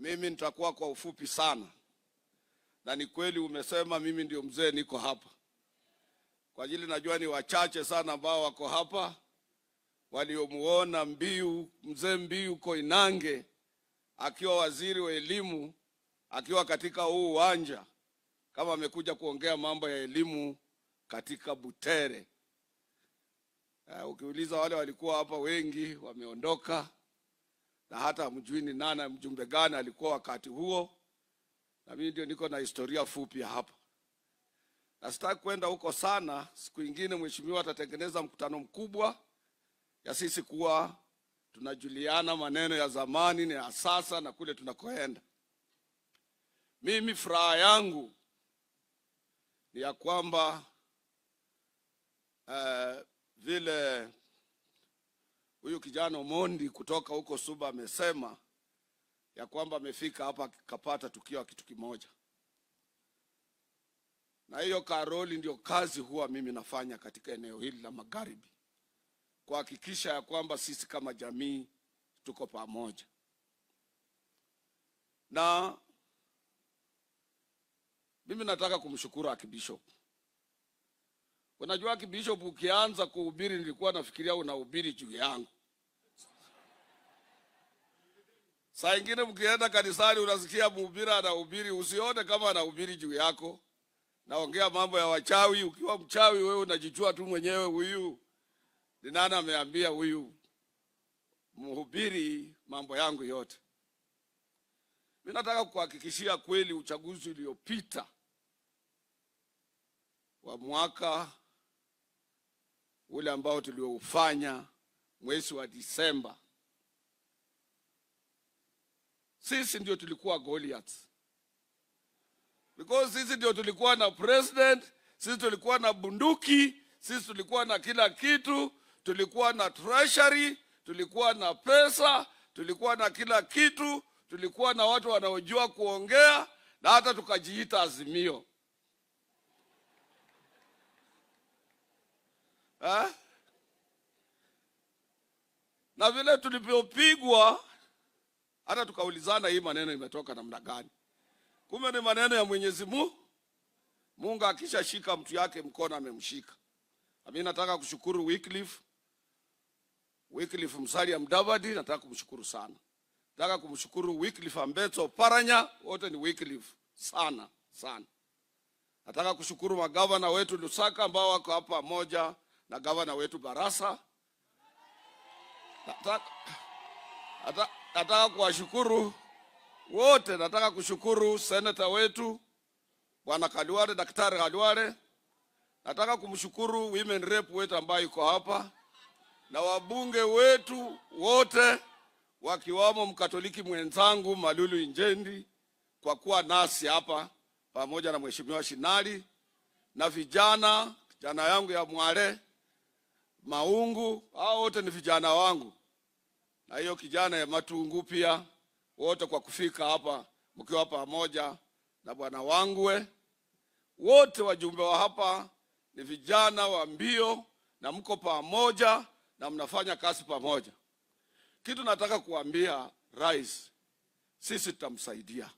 Mimi nitakuwa kwa ufupi sana, na ni kweli umesema mimi ndio mzee niko hapa, kwa ajili najua ni wachache sana ambao wako hapa waliomuona Mbiyu, mzee Mbiyu Koinange akiwa waziri wa elimu akiwa katika huu uwanja kama amekuja kuongea mambo ya elimu katika Butere. Ukiuliza wale walikuwa hapa wengi wameondoka, na hata hamjui ni nani mjumbe gani alikuwa wakati huo, na mimi ndio niko na historia fupi ya hapa, na sitaki kwenda huko sana. Siku ingine mheshimiwa atatengeneza mkutano mkubwa ya sisi kuwa tunajuliana maneno ya zamani na ya sasa na kule tunakoenda. Mimi furaha yangu ni ya kwamba vile huyu kijana Omondi kutoka huko Suba amesema ya kwamba amefika hapa kapata tukiwa kitu kimoja, na hiyo karoli ndio kazi huwa mimi nafanya katika eneo hili la magharibi, kuhakikisha ya kwamba sisi kama jamii tuko pamoja. Na mimi nataka kumshukuru Archbishop. Unajua Archbishop, ukianza kuhubiri nilikuwa nafikiria unahubiri juu yangu. Saa ingine mkienda kanisani unasikia mhubiri anahubiri, usione kama anahubiri juu yako. Naongea mambo ya wachawi. Ukiwa mchawi wewe unajijua tu mwenyewe, huyu ni nani ameambia huyu mhubiri mambo yangu yote. Mimi nataka kuhakikishia kweli, uchaguzi uliopita wa mwaka ule ambao tulioufanya mwezi wa Disemba, sisi ndio tulikuwa Goliaths. Because sisi ndio tulikuwa na president, sisi tulikuwa na bunduki, sisi tulikuwa na kila kitu, tulikuwa na treasury, tulikuwa na pesa, tulikuwa na kila kitu, tulikuwa na watu wanaojua kuongea na hata tukajiita Azimio. Ha? Na vile tulivyopigwa hata tukaulizana hii maneno imetoka namna gani? Kumbe ni maneno ya Mwenyezi Mungu. Mungu akishashika mtu yake mkono amemshika. Mimi nataka kushukuru Wycliffe. Wycliffe Musalia Mudavadi nataka kumshukuru sana. Nataka kumshukuru Wycliffe Ambetsa Oparanya, wote ni Wycliffe sana sana. Nataka kushukuru magavana wetu Lusaka ambao wako hapa moja na gavana wetu Barasa. Nataka kuwashukuru wote. Nataka kushukuru seneta wetu Bwana Khalwale, Daktari Khalwale. Nataka kumshukuru women rep wetu ambaye yuko hapa na wabunge wetu wote wakiwamo Mkatoliki mwenzangu Malulu Injendi kwa kuwa nasi hapa pamoja na Mheshimiwa Shinali na vijana, kijana yangu ya Mwale Maungu, hao wote ni vijana wangu, na hiyo kijana ya Matungu pia, wote kwa kufika hapa mkiwa pamoja na bwana wangwe. Wote wajumbe wa hapa ni vijana wa mbio na mko pamoja na mnafanya kazi pamoja. Kitu nataka kuambia rais, sisi tutamsaidia,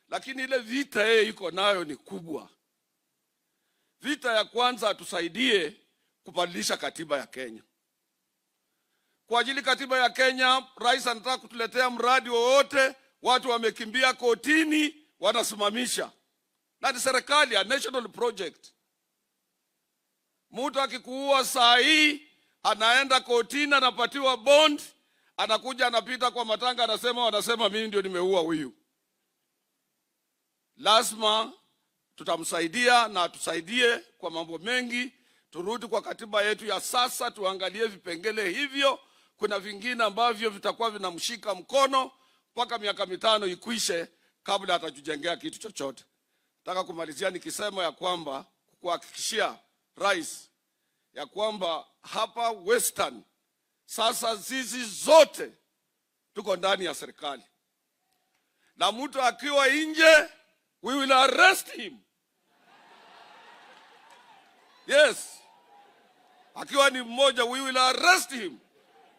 lakini ile vita yeye iko nayo ni kubwa. Vita ya kwanza, atusaidie kubadilisha katiba ya Kenya. Kwa ajili katiba ya Kenya, rais anataka kutuletea mradi wowote, watu wamekimbia kotini, wanasimamisha. Na ni serikali ya national project. Mtu akikuua saa hii anaenda kotini, anapatiwa bond, anakuja anapita kwa matanga, anasema wanasema mimi ndio nimeua huyu. Lazima tutamsaidia na atusaidie kwa mambo mengi. Turudi kwa katiba yetu ya sasa, tuangalie vipengele hivyo. Kuna vingine ambavyo vitakuwa vinamshika mkono mpaka miaka 5 ikwishe kabla atajijengea kitu chochote. Nataka kumalizia nikisema ya kwamba kuhakikishia rais ya kwamba hapa Western sasa sisi zote tuko ndani ya serikali, na mtu akiwa nje we will arrest him. Yes, akiwa ni mmoja we will arrest him.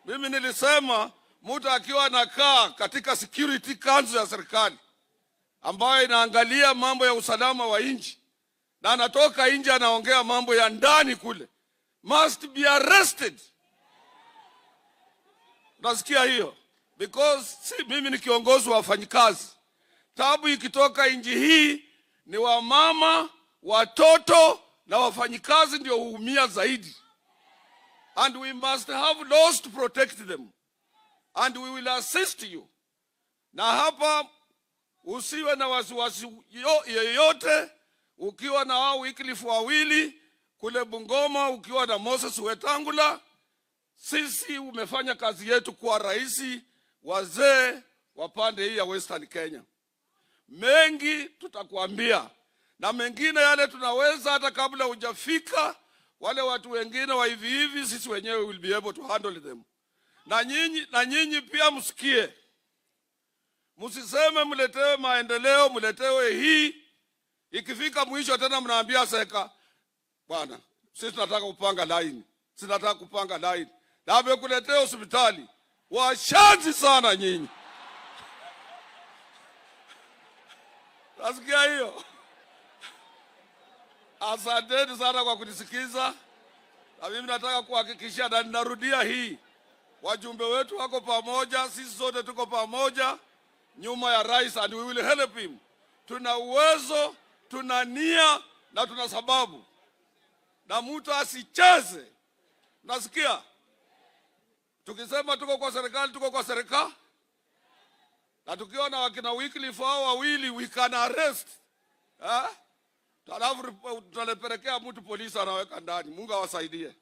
Mimi nilisema Mtu akiwa anakaa katika Security Council ya serikali ambayo inaangalia mambo ya usalama wa nchi na anatoka nje anaongea mambo ya ndani kule, must be arrested. Nasikia hiyo because si mimi ni kiongozi wa wafanyikazi. Tabu ikitoka nchi hii ni wamama, watoto na wafanyikazi ndio huumia zaidi, and we must have laws to protect them and we will assist you. Na hapa usiwe na wasiwasi yeyote, ukiwa na wao Wycliffe wawili kule Bungoma, ukiwa na Moses Wetangula, sisi umefanya kazi yetu kuwa rahisi, wazee wa pande hii ya Western Kenya. Mengi tutakuambia na mengine yale tunaweza hata kabla hujafika, wale watu wengine wa hivi hivi, sisi wenyewe will be able to handle them. Na nyinyi pia msikie, msiseme mletewe maendeleo, mletewe hii. Ikifika mwisho tena mnaambia seka, "Bwana, sisi tunataka kupanga line, sisi tunataka kupanga line," na amekuletea hospitali. Washenzi sana nyinyi. Nasikia hiyo. Asanteni sana kwa kunisikiza, na mimi nataka kuhakikishia na ninarudia hii, wajumbe wetu wako pamoja, sisi sote tuko pamoja nyuma ya rais and we will help him. Tuna uwezo, tuna nia na tuna sababu, na mtu asicheze. Nasikia tukisema tuko kwa serikali, tuko kwa serikali, na tukiwa na wakina Wycliffe hao wawili, we can arrest, eh? Alafu tunapelekea mtu polisi anaweka ndani. Mungu awasaidie.